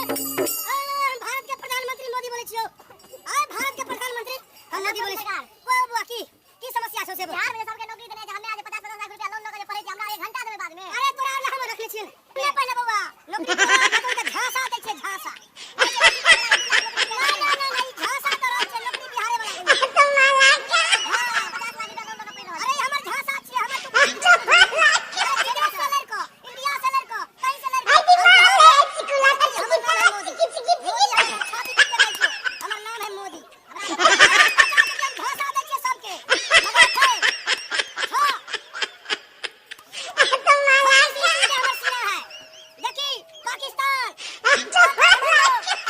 भारत के प्रधानमंत्री मोदी बोलै छियौ। आय भारत के प्रधानमंत्री हम मोदी बोलै छियौ। ओ बौआ, की की समस्या छौ से बोल। बिहार में सबके नौकरी देने छै, हमे आज 50 50 लाख रुपया लोन लऽ के जे पढ़ै छी, हमरा एक घंटा देबै बाद में। अरे तोरा ला हम रखले छियै ने पहिले बौआ, नौकरी तोरा देतौ तऽ झांसा दै छै झांसा। ना ना ना ना, ई झांसा तऽ रहल छै नौकरी बिहारे वाला के। हाँ, 50 लाख रुपया लोन लऽ के पढ़ि रहल अरे हमर झांसा छियै हमर, तू इंडिया से लड़ि कऽ, इंडिया से लड़ि कऽ, कहीं से लड़ि कऽ। हमर नाम है मोदी। मोदी हमर छाती पीट के कहै छियौ, हमर नाम है मोदी। झांसा दै छियै सबके, मगर छै छह हमर सीना है। देखी पाकिस्तान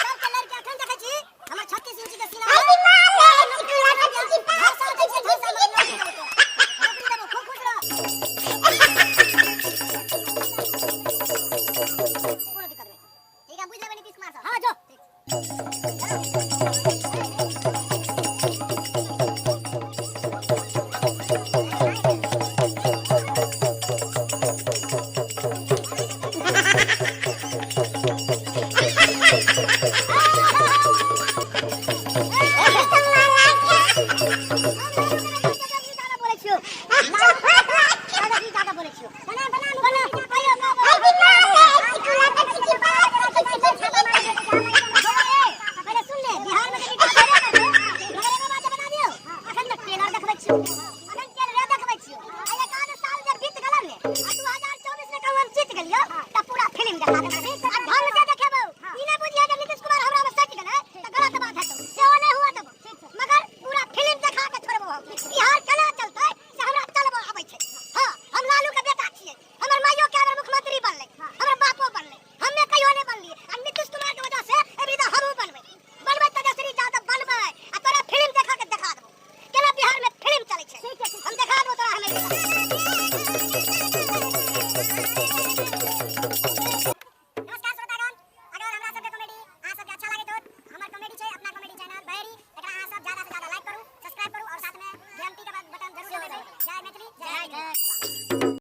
सबके लड़के अखन देखै छी, हमर 36 इंची के सीना है। झांसा दै छियै झांसा, मगर नौकरी देबो तोरा, नौकरी देबो, खूब खुश रह, कोनो दिक्कत नहि। ठीक है, बुझि लेबै नीतीश कुमार सब। हाँ जो। बोलै छियौ, दादा बोलै छियौ। पहिले सुन ले, बिहार में विकास हेबे करतै, मगर एगो बात बता दियौ, अखन तऽ ट्रेलर देखबै छियौ, अखन ट्रेलरे देखबै छियौ। आ एक आध साल जे बीत गेलै ने आ 2024 में कहूँ हम जीत गेलियौ तऽ पूरा फिल्म देखा देबै आ ढंग से देखेबौ। ई नहि बुझियै जे नीतीश कुमार हमरा में सटि गेलै तऽ गलत बात हेतौ, सेहो नहि हुअ देबौ, मगर पूरा फिल्म देखा के छोड़बौ हम। बिहार केना चलतै से हमरा चलबऽ आबै छै। हाँ, हम लालू के बेटा छियै, हमर माइयो कए बेर मुख्यमंत्री बनलै, हमर बापो बनलै, हमे कहियो नहि बनलियै आ नीतीश कुमार के वजह से एबरी तऽ हमहूँ बनबै, बनबै, तेजस्वी यादव बनबै आ तोरा फिल्म देखा के देखा देबौ केना बिहार में फिल्म चलै छै, हम देखा देबौ तोरा हमे। नमस्कार श्रोतागण, अगर हमरा सबके कॉमेडी अहाँ सबके अच्छा लागैत होत, हमर कॉमेडी छै अपना कॉमेडी चैनल बहेरी, एकरा अहाँ सब ज्यादा से ज्यादा लाइक करू, सब्सक्राइब करू और साथ में घंटी के बटन जरूर दबेबै। जय मैथिली, जय।